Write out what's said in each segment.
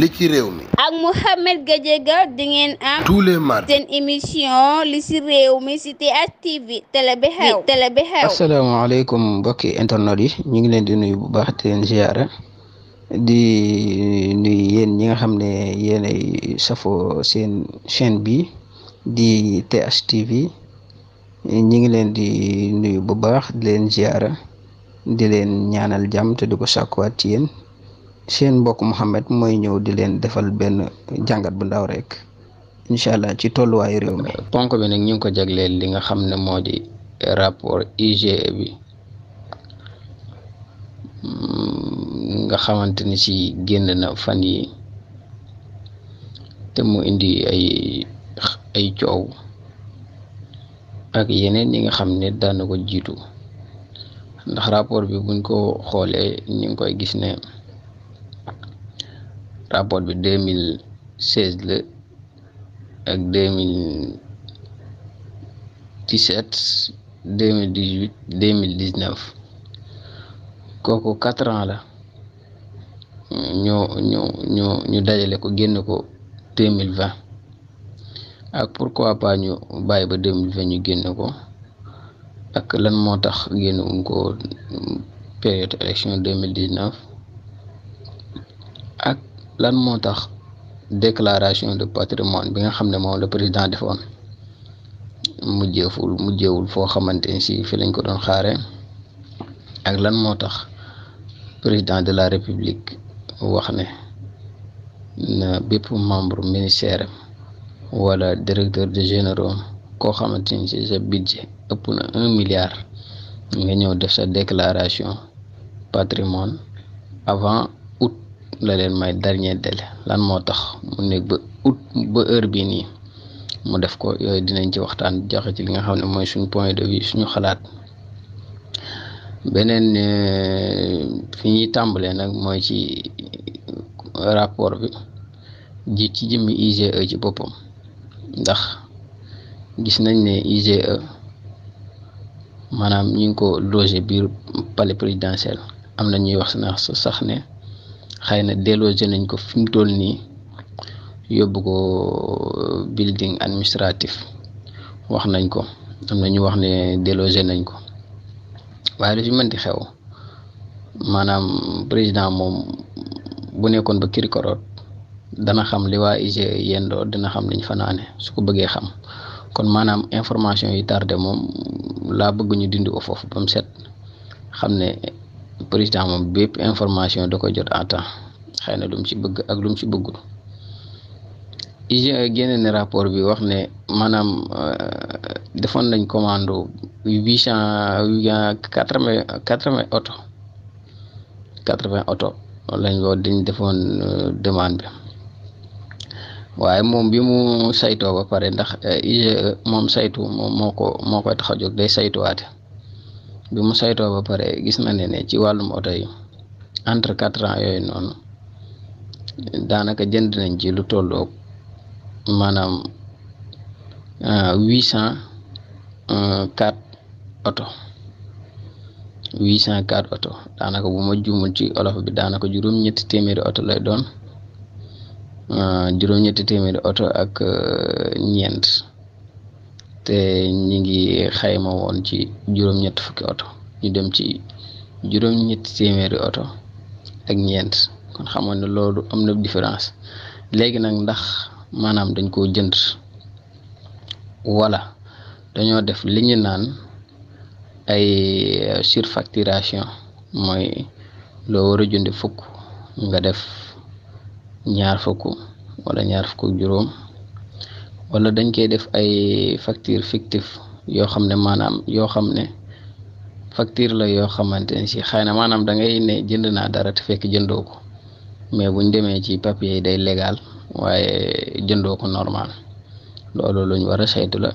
li ci réew mi. ak Mouhamed Gadiaga di ngeen am tous les mardis seen émission li ci réew mi ci TH TV télé bi xew. asalaamaaleykum mbokki internet yi ñu ngi leen di nuyu bu baax di leen ziara di nuyu yéen ñi nga xam ne yéenay safo seen chaîne bi di TH TV ñi ngi leen di nuyu bu baax di leen ziara di leen ñaanal jàmm te di ko sàkkuwaat ci yéen seen mbokk Mouhamed mooy ñëw di leen defal benn jàngat bu ndaw rek incha allah ci tolluwaayu réew mi. ponk bi nag ñu ngi ko jagleel li nga xam ne moo di rapport IGE bi nga xamante ni ci génn na fan yi te mu indi ay coow ak yeneen yi nga xam ne daan na ko jiitu ndax rapport bi buñ ko xoolee ñu ngi koy gis ne rapport bi 2016 la ak 2017 2018 2019 kooku 4 ans la ñu dajale ko génn ko 2020 ak pourquoi pas ñu bàyyi ba 2020 ñu génn ko ak lan moo tax génn wuñ ko période élection 2019 ak lan moo tax déclaration de patrimoine bi nga xam ne moom le président defoon mujjeewul foo xamante ni si fi lañ ko doon xaare ak lan moo tax président de la république wax ne na bépp membre ministère wala directeur de généraux koo xamante ni si sa budget ëpp na 1 milliard nga ñëw def sa déclaration patrimoine avant août la leen may dernier délai lan moo tax mu nekk ba août ba heure bii nii mu def ko yooyu dinañ ci waxtaan joxe ci li nga xam ne mooy suñu point de vue suñu xalaat beneen fi ñuy tàmbalee nag mooy ci rapport bi ci jëmmi IGE ci boppam ndax gis nañ ne IGE maanaam ñu ngi ko logé biir palais présidentiel am na ñuy wax sax ne xëy na délogé nañ ko fi mu toll nii yóbbu ko building administratif wax nañ ko am na ñu wax ne délogé nañ ko waaye lu ci mën di xew maanaam président moom bu nekkoon ba kirikoroot dana xam li waa IGE yendoo dina xam liñ fanaane su ko bëggee xam kon maanaam information yi tardé moom laa bëgg ñu dindi ko foofu ba mu set xam ne président moom bépp information da ko jot en temps xëy na lu mu ci bëgg ak lu mu ci bëggul IGE génne ne rapport bi wax ne maanaam defoon nañ commande 80 oto lañ wax dañ defoon demande bi waaye moom bi mu saytoo ba pare ndax IGE moom saytu moom moo koy tax a jóg day saytuwaate bi mu saytoo ba pare gis na ne ci wàllum oto yi entre 4 ans yooyu noonu daanaka jënd nañ ci lu tolloog maanaam 804 oto 804 oto daanaka bu ma juumul ci olof bi daanaka juróom-ñetti téeméeri oto lay doon juróom-ñetti téeméeri oto ak ñeent te ñi ngi xayma woon ci juróom-ñett fukki oto ñu dem ci juróom-ñetti téeméeri oto ak ñeent kon xamoon ne loolu am na différence léegi nag ndax maanaam dañ koo jënd wala dañoo def li ñu naan ay surfacturation mooy loo war a jënd fukk nga def ñaar fukk wala ñaar fukk ak juróom wala dañ koy def ay facture fictif yoo xam ne maanaam yoo xam ne facture la yoo xamante ne si xëy na maanaam da ngay ne jënd naa dara te fekk jëndoo ko mais buñ demee ci papier yi day légal waaye jëndoo ko normal loolu luñ war a saytu la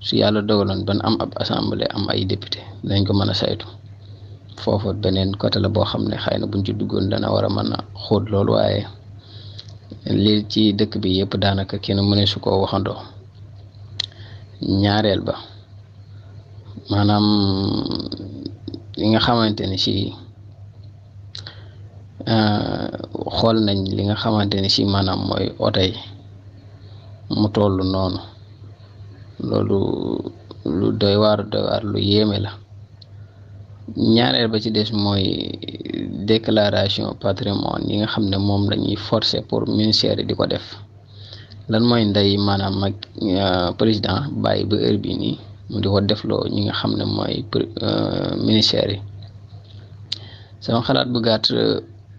su yàlla dogaloon ban am ab assemblée am ay député dañ ko mën a saytu foofu beneen côté la boo xam ne xëy na buñ ci duggoon dana war a mën a xóot loolu waaye lii ci dëkk bi yëpp daanaka kenn mëne su ko waxandoo ñaareel ba maanaam li nga xamante ni si xool nañ li nga xamante ni si maanaam mooy oto yi mu toll noonu. Loolu lu doy waar lu yéeme la. ñaareel ba ci des mooy déclaration patrimoine yi nga xam ne moom lañuy forcer pour ministère yi di ko def. Lan mooy ndey maanaam mag président bàyyi ba heure bi nii mu di ko defloo ñi nga xam ne mooy ministère yi. sama xalaat bu gàtt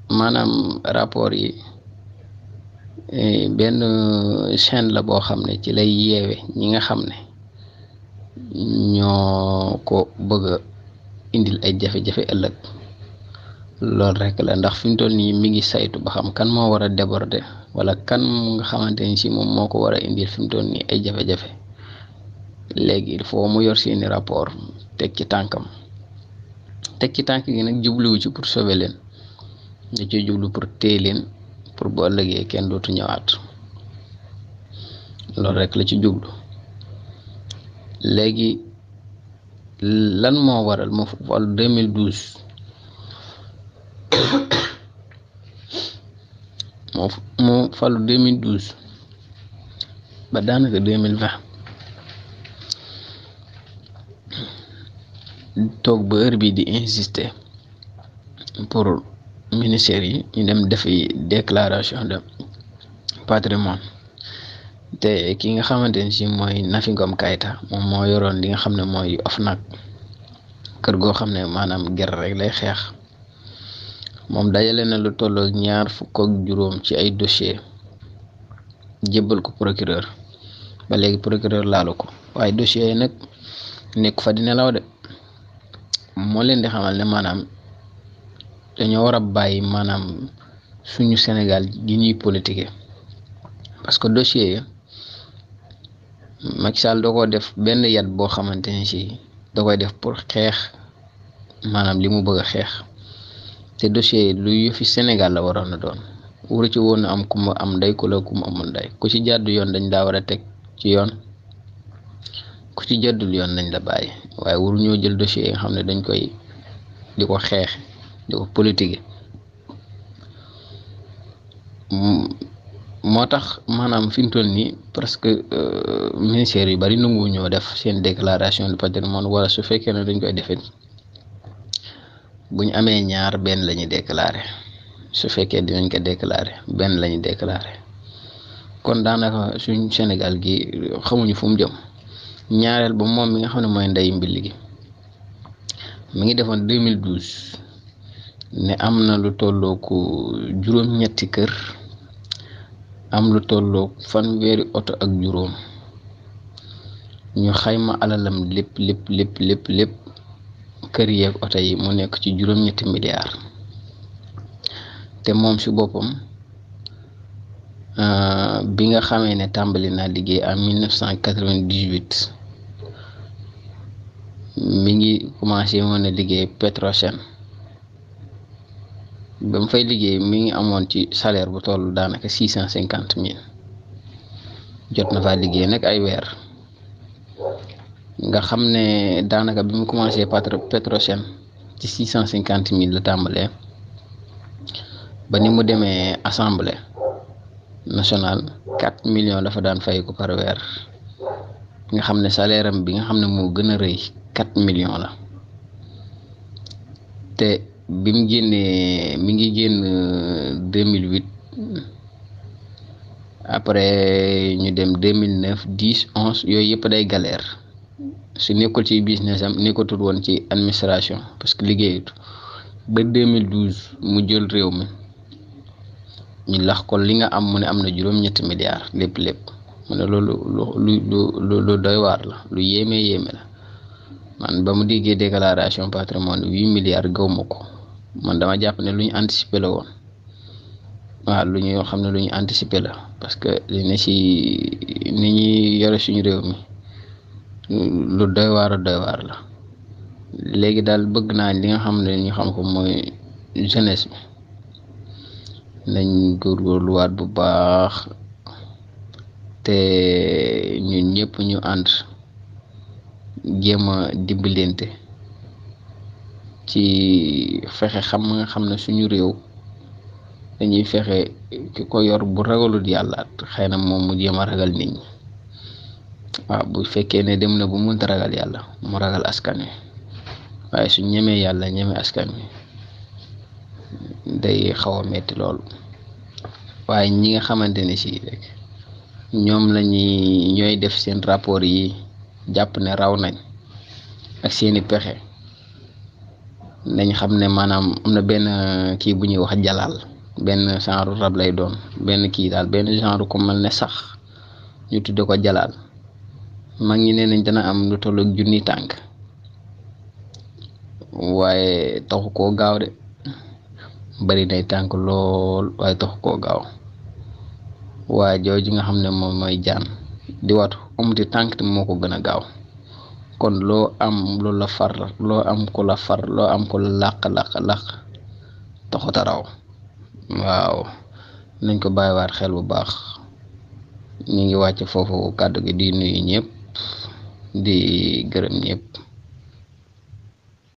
maanaam rapport yi benn chaîne la boo xam ne ci lay yeewe ñi nga xam ne ñoo ko bëgg a indil ay jafe-jafe ëllëg. loolu rek la, ndax fi mu toll nii mi ngi saytu ba xam kan moo war a déborder wala kan nga xamante ni si moom moo ko war a indil fi mu toll nii ay jafe-jafe. léegi il faut mu yor seeni rapport teg ci tànk gi nag jubluwu ci pour sauver leen, da ci jublu pour téye leen pour bu ëllëgee kenn dootu ñëwaat. loolu rek la ci jublu. léegi lan moo waral mu fal 2012 mu falu 2012 ba daanaka 2020 toog ba heure bi di insister pour ministère yi ñu dem defi déclaration de patrimoine. te ki nga xamante ne si mooy Nafi Ngom Keïta moom moo yoroon li nga xam ne mooy OFNAC, kër goo xam ne maanaam ger rek lay xeex. moom dajale na lu tolloo 25 ci ay dossier jébbal ko procureur. ba léegi procureur laalu ko, waaye dossier yi nag nekk fa di nelaw de. moo leen di xamal ne maanaam dañoo war a bàyyi maanaam suñu Sénégal gi ñuy politique, parce que dossier yi Macky Sall da ko def benn yat boo xamante ni si da koy def pour xeex maanaam li mu bëgg a xeex. te dossier yi lu yëfi Sénégal la waroon a doon, wuru ci woon am ku ma am ndey ku la ku ma amul ndey. ku ci jàddu yoon dañ daa war a teg ci yoon, ku ci jàddul yoon nañ la bàyyi. waaye wuru ñoo jël dossier yi nga xam ne dañ koy di ko xeex di ko politique. moo tax maanaam fi mu toll nii presque ministère yu bari nangu ñoo def seen déclaration de patrimoine, wala su fekkee ne dañ koy defit buñ amee ñaar benn la ñuy déclaré. su fekkee dinañ ko déclaré benn la ñuy déclaré. kon daanaka suñ Sénégal gi xamuñu fu mu jëm. ñaareel ba moom mi nga xam ne mooy ndey mbilli gi mi ngi defoon 2012 ne am na lu tolloo ku juróom-ñetti kër, am lu tolloo fanweeri oto ak juróom. ñu xayma alalam lépp kër yeeg oto yi mu nekk ci juróom-ñetti milliards. te moom si boppam bi nga xamee ne tàmbali naa liggéey en 1998 mi ngi commencé woon a liggéey Petrosen. ba mu fay liggéey mi ngi amoon ci salaire bu toll daanaka 650 000. jot na faa liggéey nag ay weer. nga xam ne daanaka bi mu commencé Petrosen ci 650 000 la tàmbalee ba ni mu demee assemblée nationale 4 millions dafa daan fay ko par weer. nga xam ne salaire am bi nga xam ne moo gën a rëy 4 millions la. te bi mu génnee mi ngi génn 2008 après ñu dem 2009 10 11 yooyu yëpp day galère. su nekkul ci business am nekkatul woon ci administration parce que liggéeyut ba 2012 mu jël réew mi ñu lax ko li nga am mu ne am na juróom-ñetti milliards lépp mu ne loolu lu doy waar la, lu yéeme la. man ba mu déggee déclaration patrimoine 8 milliards gaw ma ko. man dama jàpp ne lu ñu anticiper la woon. waaw lu ñu xam ne lu ñu anticiper la, parce que li ne ci ni ñuy yore suñu réew mi lu doy waar la. léegi daal bëgg naa li nga xam ne ñu xam ko mooy jeunesse bi nañ góorgóorluwaat bu baax te ñun ñëpp ñu ànd jéem a dimbalante ci fexe xam nga xam ne suñu réew dañuy fexe ki ko yor bu ragalul yàlla xëy na moom mu jéem a ragal nit ñi waaw bu fekkee ne dem na bu mënta ragal yàlla mu ragal askan wi waaye su ñemee yàlla ñeme askan wi day xaw a metti loolu waaye ñi nga xamante ne si rek ñoom ñooy def seen rapport yi jàpp ne raw nañ ak seeni pexe nañ xam ne maanaam am na benn kii bu ñuy wax jalaal benn genre rab lay doon benn kii daal benn genre ku mel ne sax ñu tudde ko jalaal mag ñi nee nañ dana am lu toll ak junni tànk waaye taxu koo gaaw de bari nay tànk lool waaye taxu koo gaaw waaye jooju nga xam ne moom mooy jaan di watu amuti tànk te moo ko gën a gaaw kon loo am lu la far loo am ku la far loo am ku la làq taxuta raw waaw nañ ko bàyyiwaat xel bu baax ñu ngi wàcc foofu kàddu gi di nuyu ñëpp di gërëm ñëpp